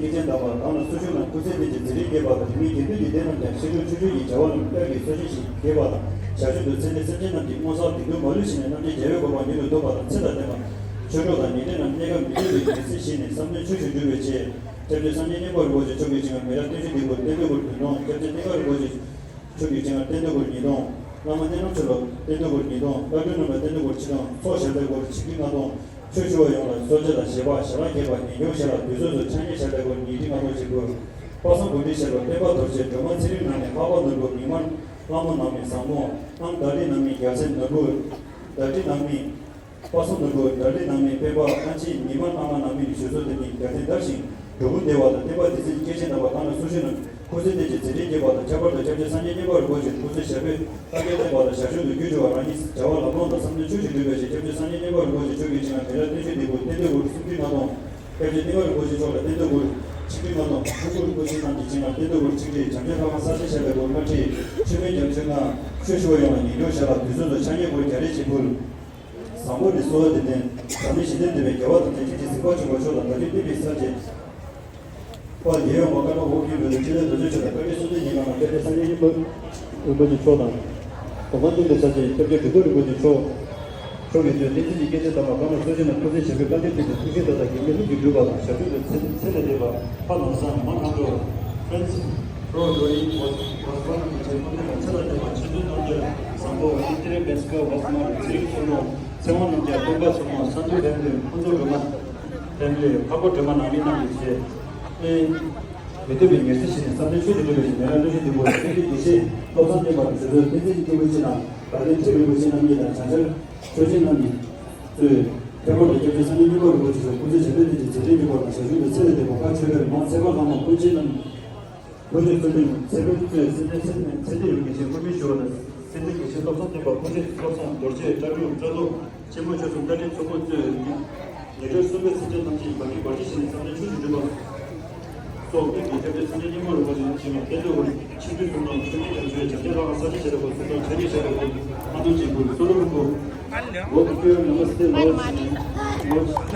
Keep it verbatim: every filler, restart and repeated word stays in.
སྐྱེས་ཆེན་དམ་པ་དམ་ལ་སོགས་ཆོས་རྣམས་སྐུ་ཚེ་བརྟན་ཅིང་རྫུ་འཕྲུལ་རྒྱས་པ་དང་། དེ་མིན་དགེ་འདུན་གྱི་སྡེ་རྣམས་ཀྱང་ཤིན་ཏུ་ཆོས་སྤྱོད་ཀྱི་བྱ་བ་རྣམས་བསྐྱར་གྱི་སྲོག་ཤིང་ཞིག་རྒྱས་པ་དང་། བྱང་ཆུབ་ཏུ་ཚེ་འདས་སེམས་ཅན་རྣམས་ཀྱི་སྨོན་ལམ་སྡིག་ལྟུང་མ་ལུས་ཞི་ནས་རྣམ་མཁྱེན་རྒྱལ་བའི་གོ་འཕང་མྱུར་དུ་ཐོབ་པ་དང་། ཚེ་དང་ལྡན་པ་ཆོས་གྲོགས་དང་ཉེ་འབྲེལ་རྣམས་གནས་སྐབས་མི་བསྐྱོད་པའི་ངེས་ཚིག་བཞེས་ནས་བསམ་དོན་ཆོས་སུ་འགྲུབ་པའི་ཆེད། སྐྱབས་རྗེ་སངས་རྒྱས་མཉན་པ་རིན་པོ་ཆེ་མཆོག་གི་བྱིན་རླབས་མི་ལ་བརྟན་བཞུགས་འདེབས་དགོས། རྟེན་འབྲེལ་སྐོར་བདུན་སྟོང་། སྐྱབས་རྗེ་གཏེར་མཁན་རིན་པོ་ཆེ་མཆོག་གི་བྱིན་རླབས་རྟེན་འབྲེལ་སྐོར་ཉིས་སྟོང་། བླ་མ་གནས་ལམ་ཆོས་ལ་རྟེན་འབྲེལ་སྐོར་ཉིས་སྟོང་། བླ་སྤྲུལ་རྣམས་ལ་རྟེན་འབྲེལ་སྐོར་ཆིག་སྟོང་། ཚོགས་ཞབས་པད་སྐོར་ཆིག་ཁྲི་ལྔ་སྟོང་། ཆོས་ཞུ་བ་ཡོངས་ལ་གསོལ་ཇ་དང་བཞེས་པ་ཞལ་ལག་རྒྱས་པ་ཉིན་གུང་ཞལ་ལག་དུས་ཚོད་སུ་ཕྱག་ཉལ་ཞལ་ལག་སྐོར་ཉིས་ཁྲི་ལྔ་སྟོང་བྱེད་དགོས། དཔག་བསམ་གོ་སྒྲིག་ཞལ་ལག་སྤེན་པ་རྡོ་རྗེ་སྒྲོལ་མ་ཚེ་རིང་ནང་ནས་འཕགས་པ་ནོར་བུ་མི་དམར་ལྷ་མོ་ནང་ནས་བཟང་མོ་གནམ་བདག་རི་ནང་ནས་རྒྱལ་མཚན་ནོར་བུ་བདག་རི་ནང་ནས། དཔག་བསམ་ནོར་བུ་ནཱ་ལེནྡྲའི་ནང་མི་སྤེན་པ་ཨ་ཕྱི་ཉི་མ་ཨ་མ་ནང་མི་ནི་ཞུ་སོ་དེ་ནི་རྒྱལ་མཚན་དར་ཞིང་འགྲོ་ཀུན་བདེ་བ་དང་། བསྟན་པ་འདི་ཚེ་སྐྱེས་ཆེན་དམ་པ་དམ་ལ་སོགས་ཆོས་རྣམས་སྐུ་ཚེ་བརྟན་ཅིང་རྫུ་འཕྲུལ་རྒྱས་པ་དང་། ཁྱད་པར་དུ་སྐྱབས་རྗེ་སངས་རྒྱས་མཉན་པ་རིན་པོ་ཆེ་སྐུ་ཚེ་ཞབས་པད་བསྐལ་བརྟན་པ་དང་། ཞར་བྱུང་དུ་བརྒྱུད་འགྲོ་བ་རང་ཉིད་བྱ་བ་ལམ་སློང་དང་བསམ་དོན་ཆོས་ཀྱི་འགྲུབ་པའི་ཕྱིར། སྐྱབས་རྗེ་སངས་རྒྱས་མཉན་པ་རིན་པོ་ཆེ་མཆོག་གི་བྱིན་རླབས་མི་ལ་བརྟན་བཞུགས་འདེབས་དགོས། རྟེན་འབྲེལ་སྐོར་སུམ་ཁྲི་ལྔ་སྟོང་། སྐྱབས་རྗེ་གཏེར་མཁན་རིན་པོ་ཆེ་མཆོག་ལ་རྟེན་འབྲེལ་སྐོར་ཆིག་ཁྲི་ལྔ་སྟོང་། ཁྲོ་བོ་རིན་པོ་ཆེ་རྣམས་ཀྱི་བྱིན་རླབས་རྟེན་འབྲེལ་སྐོར་ཆིག་ཁྲི། འཇམ་དཔལ་ལྷ་ཁང་ས་ཆེན་ཞབས་པད་སྐོར་ལྔ་ཁྲི། ཆོས་སྨན་རྒྱ་མཚོའི་ནང་ཆོས་ཞུ་བ་ཡོངས་ལ་ཉིན་གུང་ཞལ་ལག་དུས་ཚོད་དུ་ཕྱག་ཉལ་སྐོར་བརྒྱ་རེ་གཅིག་ཕུལ། བཟང་པོ་ནི་གསོལ་བ་འདེབས་ལྡན། བྱམས་ནི་ཞི་མཐུན་འདུན་པའི་རྒྱལ་བ་དང་ལྡན་ཁྱེད་ཀྱི་གཟིགས་པ་བྱུང་བ་མཆོག་དང་བདག་རྒྱུད་བསྟན་པའི་གསལ་བྱེད། དཔལ་རྒྱལ་ཡོངས་མ་བཀའ་དྲུང་ཨོ་རྒྱན་མོན་ནུ་སྤྱི་ནོར་རྡོ་རྗེ་མཆོག་དང་བཀའ་དྲིན་གསུམ་ལྡན་ཉེ་མཁའ་མ་སྐྱབས་རྗེ་སངས་རྒྱས་མཉན་པ་རིན་པོ་ཆེ་མཆོག་དང་། གོ་འཕང་བསྟན་པའི་གསལ་བྱེད་སྐྱབས་རྗེ་དྲུང་འཚོ་རིན་པོ་ཆེ་མཆོག་མཆོག་གིས་གཙོས་བསྟན་འཛིན་གྱི་སྐྱེས་ཆེན་དམ་པ་གང་ལ་སོགས་ཆོས་རྣམས་སྐུ་ཚེ་ཞབས་པད་བསྐལ་བརྒྱར་བརྟན་ཅིང་ཐུགས་བཞེད་ལྟ་དང་དགེ་འདུན་ལུགས་ཀྱི་འགྲུབ་པ་དང་། ཞབས་ཕྱི་དང་ཚེ་ཚེ་ལས་འདས་པ་ཕ་ནོར་བཟང་མ་མཁའ་འགྲོ། Friends, Pro Dori was was one of the chairman of Chela Deva Children of the Sambo Interior Mexico was not very solo. Seven of the Bomba Sumo, Sandu family, Kundu Roma family, Papa Roma Nami Nami. མི་ཐུབ་པའི་ཉེར་སྲིད་ཞིག་ནས་བསམ་གཏན་ཆོས་ཀྱི་འགྲུབ་པའི་ཞིང་མེ་ལ་ཀླུ་ཤིང་འདི་མགོ་ལ་ཀླུ་ཤིང་དགེ་བཤེས་བློ་བཟང་བསྟན་པ་དང་ཞུ་ཚོད་བསྟན་འཛིན་གྱི་སྐྱེས་བུ་ཕྱི་ནང་བར་ལྡན་ཁྲི་རིན་པོ་ཆེ་རྣམ་གཉིས་དང་བྱང་ཤར་ཆོས་རྗེ་རྣམ་གཉིས། གཙོས། ཐེག་པ་དང་སྐྱབས་རྗེ་སངས་རྒྱས་མཉན་པ་རིན་པོ་ཆེ་མཆོག་སྐུ་ཚེ་ཞབས་པད་བརྟན་ཅིང་རྫུ་འཕྲུལ་རྒྱས་པ་དང་། ཞབས་ཞུ་དང་ཚེ་ལས་འདས་པ་ཕ་ཆོས་དཔལ་མ་ཚེ་དཔལ་ལྷ་མོ་ཀུན་མཁྱེན་རྣམས། ཀུན་མཁྱེན་བསོད་ནམས་ཚེ་དཔལ་གཙོས་སེམས་ཅན་ཚེ་ཚེ་ཚེ་འདས་ཡོངས་ཀྱི་ཆེད་དམིགས་བསལ་ཞུ་བ་དང་། སེམས་ཅན་དགེ་བཤེས་སྟོབས་བཟང་བསྟན་པ་ཀུན་མཁྱེན་སྟོབས་བཟང་རྡོ་རྗེ་བཀྲ་ཤིས་བཀྲ་ལོ་ཆེན་མོ་ཆོས་གསུམ་བཀའ་དྲིན་ཚོགས་པ་གཙོས། ཉེ་གྲོལ་གསུམ་པའི་སེམས་ཅན་ཐམས་ཅད་ཀྱི་བར་གྱི་བར་ཆད་ཞི་ནས་བསམ་གཏན་ཆོས་སུ་འགྲུབ་པ། སོགས་ཀུན་གྱི་སྐྱབས་རྗེ་སངས་རྒྱས་མཉན་པ་རིན་པོ་ཆེ་ཆེན་མོ་བསྟན་འགྲོ་བར་ཆིག་སྟོང་གསུམ་དང་ཆོས་ཀྱི་རྒྱ་མཚོའི་བྱང་ཆུབ་ལྷ་ཁང་ས་ཆེན་ཞལ་ལག་སྐོར་སུམ་སྟོང་། ཆ་ཉེ་ཞལ་ལག་སྐོར་ལྔ་སྟོང་བྱིན་དགོས། གསོལ་ལོ་རིན་པོ། Lord, pure namaste, Lord, Lord,